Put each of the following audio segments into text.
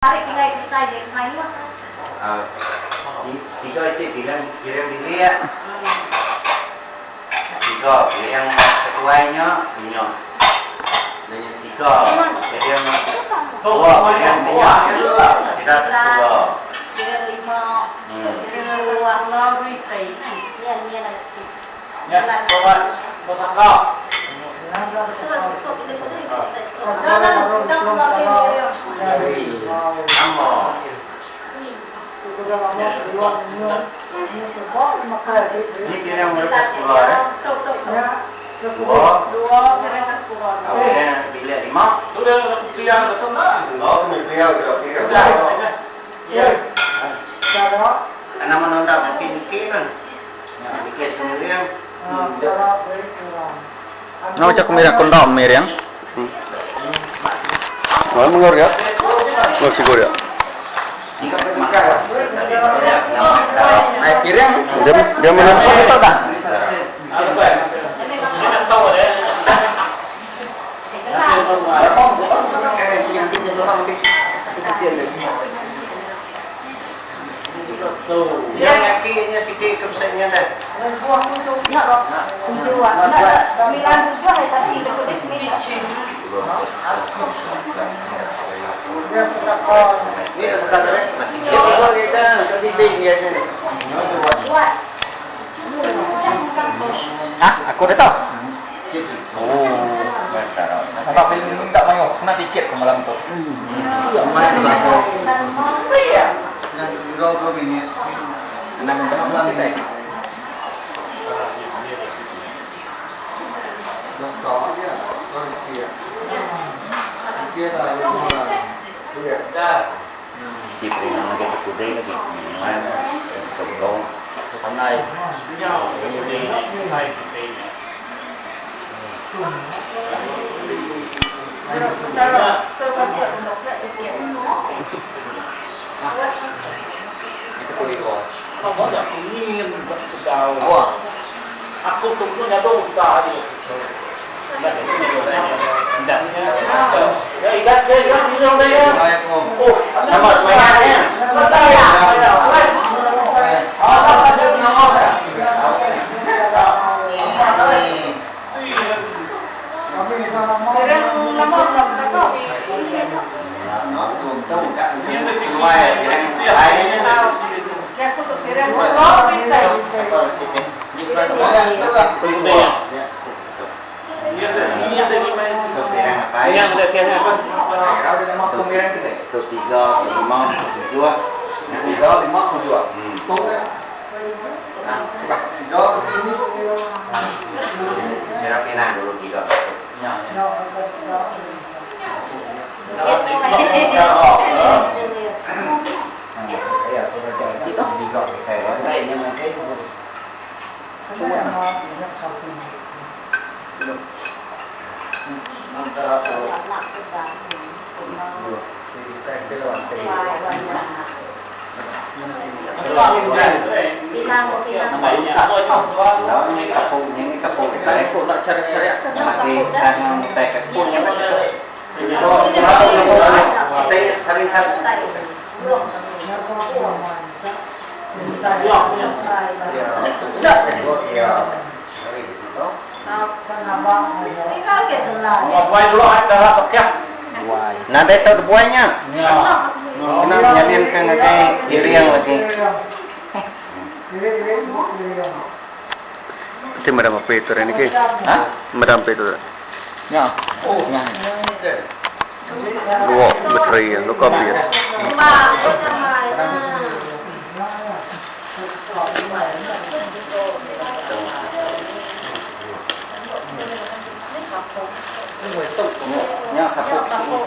Tarik enggai besai deh mayuh. Tiga iti piring piring bilik. Tiga piring ketuai nya inya. Nya tiga piring dua piring inya sida ke sekula. Ni piring murid ke sekula eh. Dua. Piring bilik lima. Nama nunda nganti niki nah. Nama jaku miring aku enda miring. Oi mengur ya. Mengur sigur ya. Ai piring. Dia dia menempah betul tak? Iya ngaki nya siti ke besai nya deh. Hah? Aku dah tau. Oh. Nampak beli tak mayuh. Kena tiket ke malam tu. Nadai tau dibuai nya. Kena nyalinka ngagai piring lagi. Ti madam api tu rin niki. Ha? Madam api tu. Nya. Nya. Dua bateri luka habis. Nya kapuk.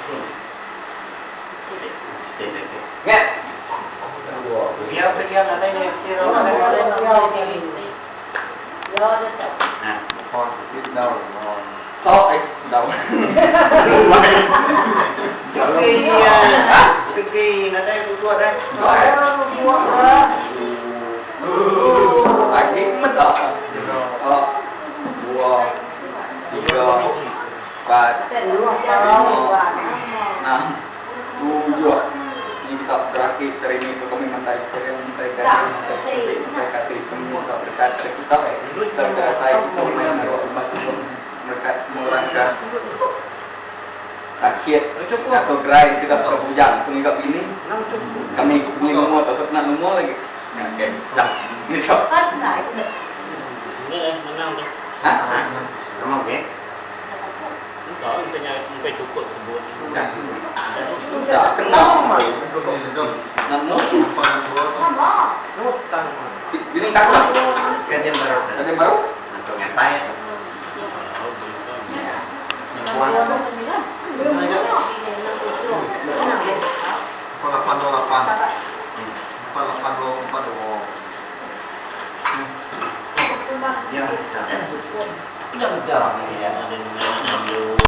Nya. So, eh, dau. Agi meda. Dua, tiga, empat, lima, enam, tujuh. Ni kita berakit hari ni tu kami mantai kering, mantai garing, mantai kebik, mantai kasih. Kami minta berkat ari kita. Kita datai kita ulih naruh ubat tulung merekat semua orang ke sakit ngasuh gerai sida ke bujang ngasuh ngiga bini. Kami beli lumur tau kena lumur lagi. Nya okey. Dah. Ni tu. Ha? Dah kena. Nak Bini takut. Kajian baru.